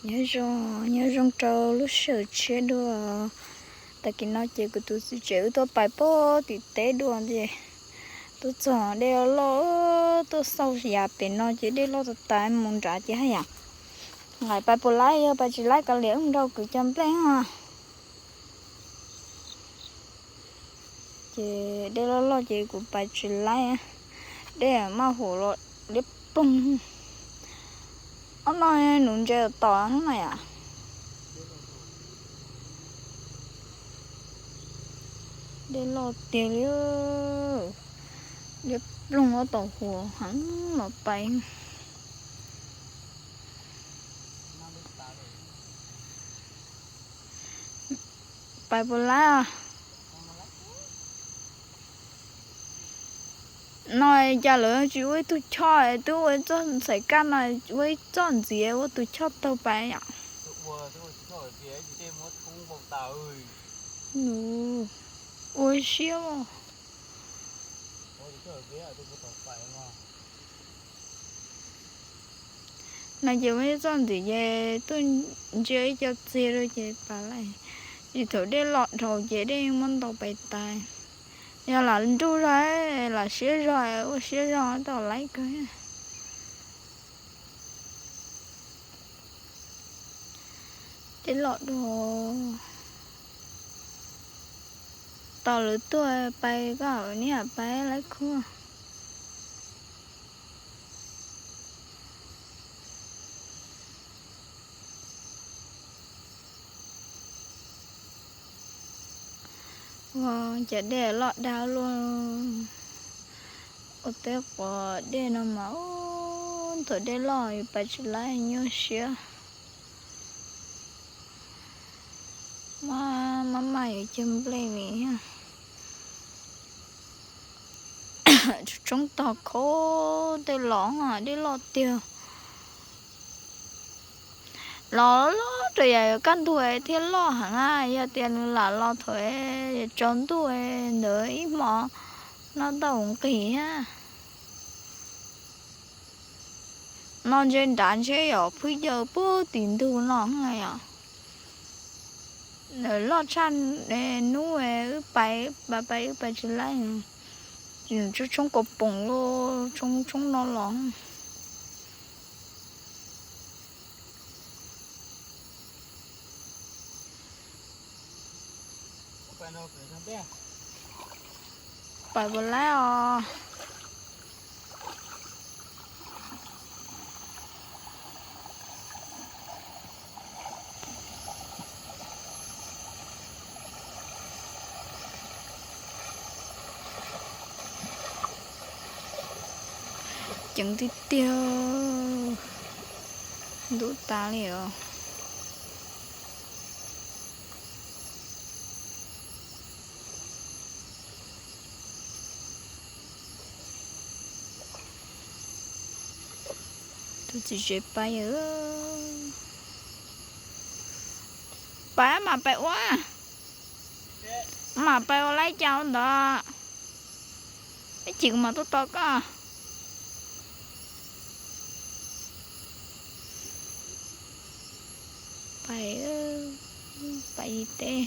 Nyob zoo, nyob zoo rau lub sij hawm tshiab dua. Tag kis no ces kuv tus txiv tsev wb tuaj pais pem tim teb dua ces tuaj txog dej loj loj, tuaj xauj yav pem no ces dej loj tas tas, mus nrad ces haj yam nqaim pais puas laib, yog pais tsis laib kav liam wb nrog kwv cov nplej os. Ces dej loj loj ces kuv pais tsis laib, dej maj huam los liab ploog. Ob no nws ntse tom hnub no yom. Dej loj tiag li, liab ploog ob tom huam heev los pais. Pais puas laib os? No cas lawv tsis ua ib tug choj, twb ua ib txoj ntxhais kaj no, ua ib txoj ntxiv ua tus choj taug pais yom. Ua siab. No ces muaj ib txoj ntxiv ces tuaj ntsia ib co txiag rau ces pais lawm. Tsis thaum dej los dhau ces dej muab ntaus pais tas. Yog lam nruj zog, lam siab zog, ua siab zog tau laib kawg. Dej los dhau. Tos lawv tuaj pais koj niam pais laib khuj. Ua cas dej loj dag luaj. Ua teb quav dej no mas, thaum dej loj yus pais tsis laib nyuaj siab. Maj maj yuav cog nplej li. Tshoob tog khaub tej los dej loj tiag. Los loj rau yam yuav kaj ntug thiaj loj heev na, yog tias nws lam los thaum yuav tsaus ntuj ntawd ib hmo noj tau nqis thiab. No ntshe nrad ntshe yog phwj yaws puag tim ntug no yom. Loj tshaj hnub wb pais, pais pais wb pais tsis laib, tshoob kaus poom los tshoob tshoob no los. Pais puas laib os? Ceev tiag tiag, ntub tas li os. Tus txiv tsev pais, pais mam pais ua, mam pais ua laib cas ua ntawd, ib chim kuv mam tuaj tos koj. Pais, pais teb,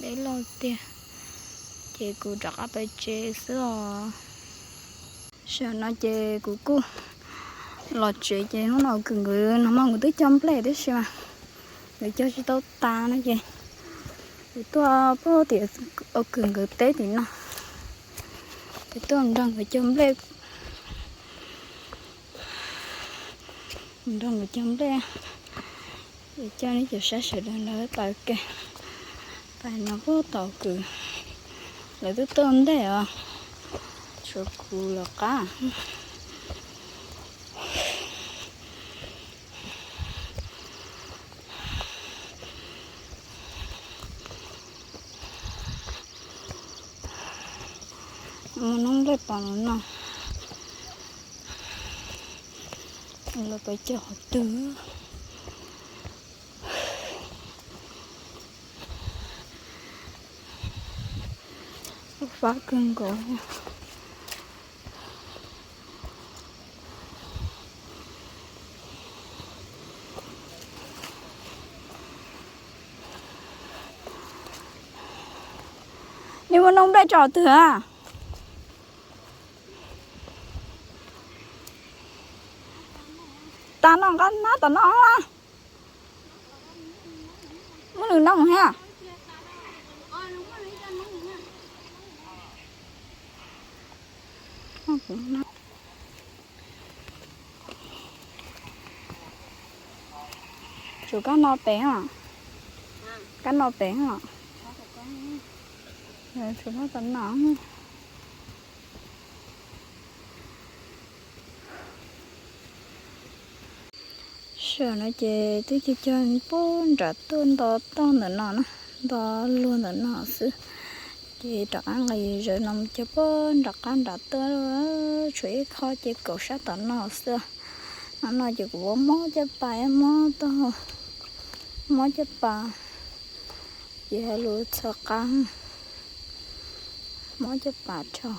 dej loj tiag, ces kuv rov qab pais tsev xwb os. Zaum no ces kuv kuj los tsev ces hnub no Au Kwm nkawd no mas nkawd twb cog nplej tab sis mas nkawd cog tsis tau tas no ces kuv tuaj pub tias Au Kwm nkawd teb tim no, ces tuaj nrog nkawd cog nplej, nrog nkawd cog nplej. Ces coj nej cov saib sawv daws nrog pais ua ke, pais no pub tau Au Kwm, lawv twb tuaj ntej os, tshuav kuv lawv qab. Muaj noob nplej pom los no, lawv pais cog qhov twg. Fab kawg nkaus. Muaj noob nplej tso twg a? Tas no nqa nab tom no. Muaj lwm noob thiab. Tsum kab no pem os. Kab no pem os. Tsum kab tom no. Sij hawm no ces twb cog cog puag nram tuaj nto toj ntawm no na, nto luag ntawm no xwb. Ces rov qab nqis zaws no mus cog puag nram qab nram tuaj, tshuav ib qho ces kaum sab tom no xwb. No no ces kuv ua mob caj pas, mob tog, mob caj pas, ces hais lus txog qab, mob caj pas rau.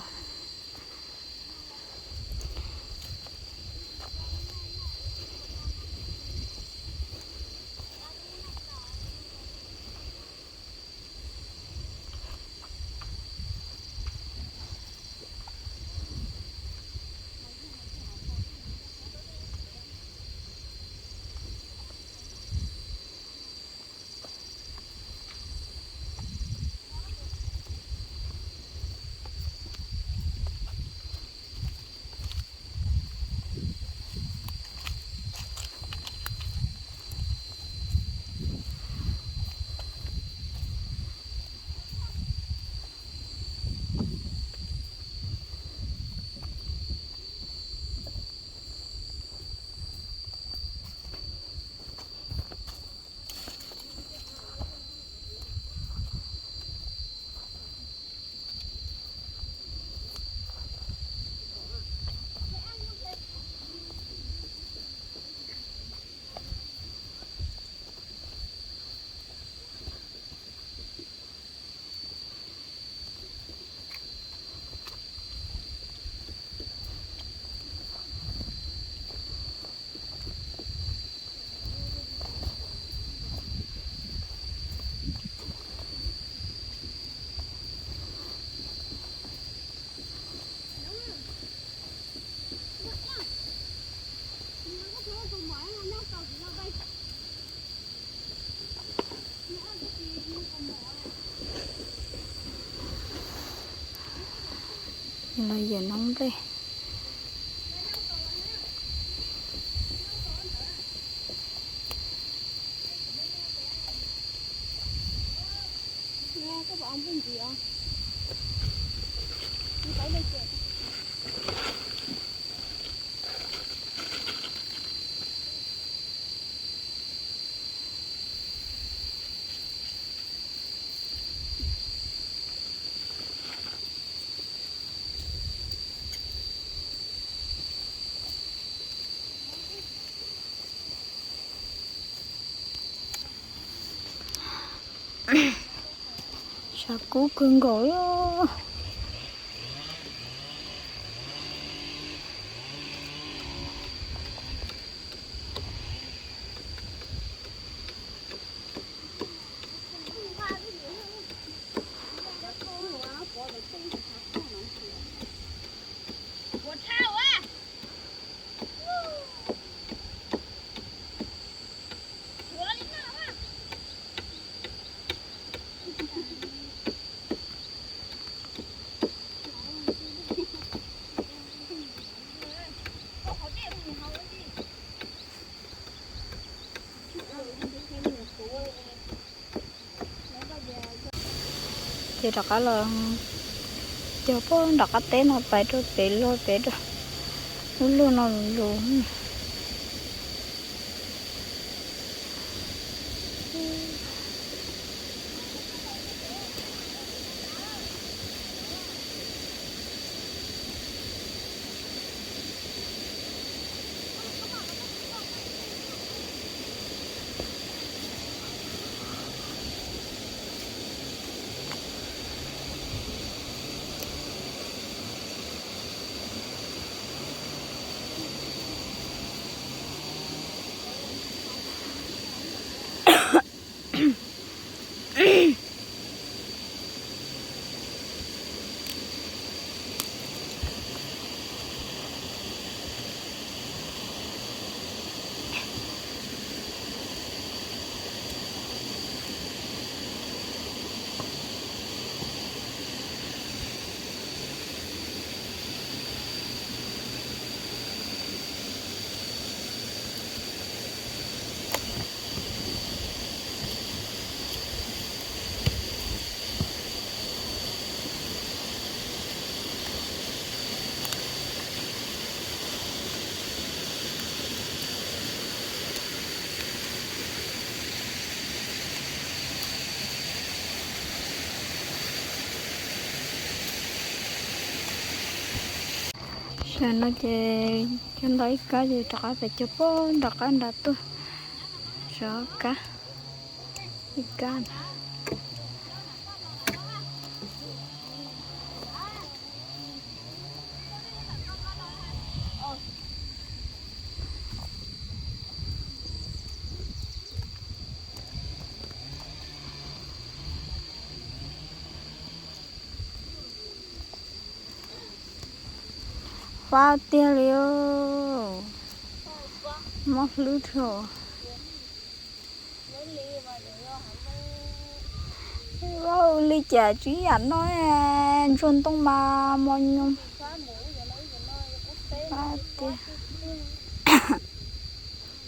Los yawm noob nplej. Tshav kub kawg nkaus li. Ces rov qab los cog puag nram qab teb no pais rau pem luag pem rau lub luag no lus. Tam no ces cog ntau ib kab ces rov qab pem cog pem nram qab nram tuaj. Rov kab ib kab. Fab tiag li, mob hlwb dhau. Li cas tsis yam no, ntsuag ntoo mas mos nyoos. Fab tiag.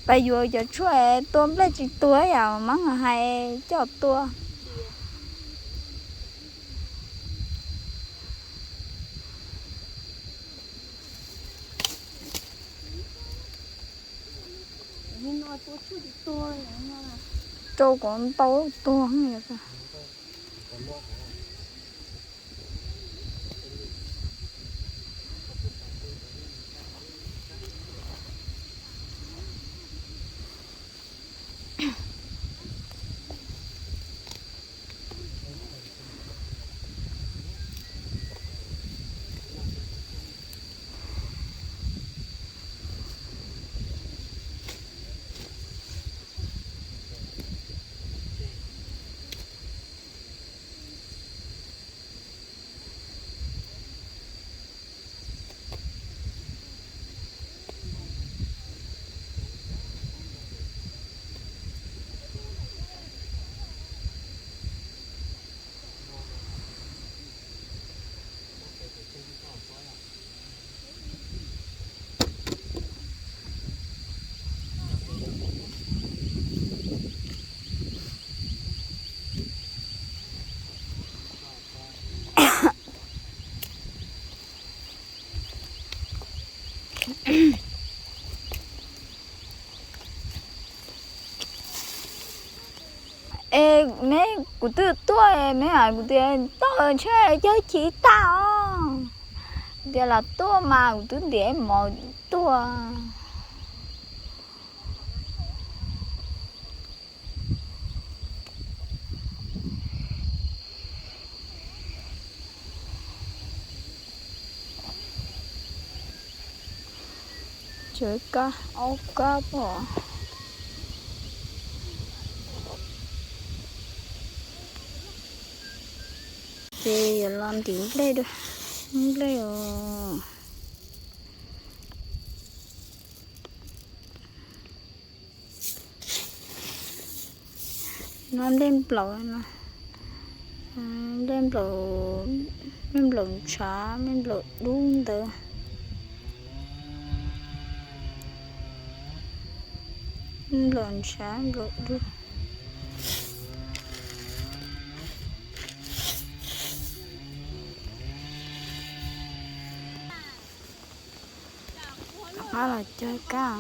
Pais yuav cov tshuaj tua nplej tsis tuag yam Mab hais coj tua. Rau kom ntau tuag. Es me kuv twb tuaj, me hais kuv tias tau ntshe cog chiv tag os. Kuv tias los tuaj mas kuv twb ntiav mov tuaj. Tsawv kab, aub kab pom. Ces yuav los ntim nplej dua, nplej os. No nplej nplaum no, nplej nplaum, nplej nplaum ntshav, nplej nplaum dub ntawd. Nplaum ntshav nplaum dub. Rov qab los cog kab.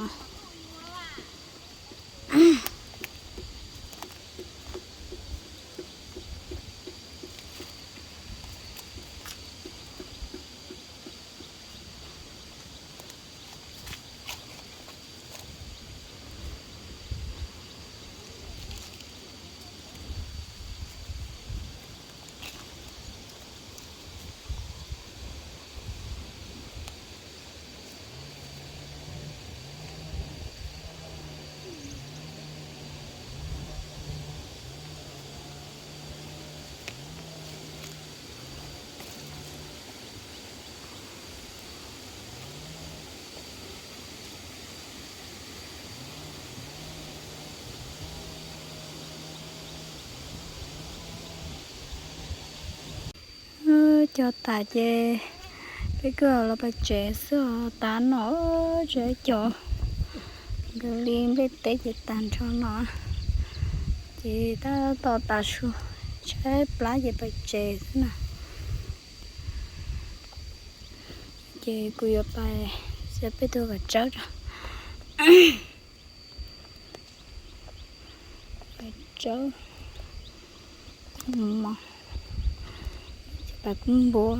Cog tas ces peb kuj los pais tsev xwb os, tas no tsev cov. Nkawd li nplej teb ces tag nrho no, ces tab tom tas su, tshaib plab ces pais tsev xwb na. Ces kuv yuav pais xav peb tug kav tsawb rau. Kav tsawb mos, pais kub npua.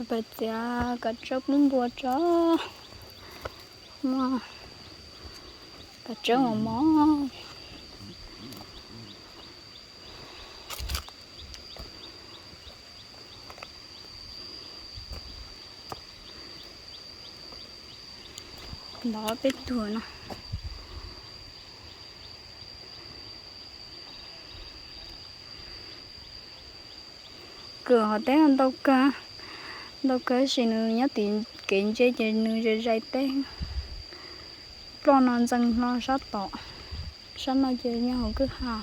Pais txiav kav tsawb pub npua tso, muaj kav tsawb mos mos. Ntov peb tug no. Kws hov teb ntau kawg, ntau kawg sis nws nyob tim kev ntse ces nws zais zais teb. Ploj no ntxeev hlo sab tom, sab no ces nyob hauv kwj ha.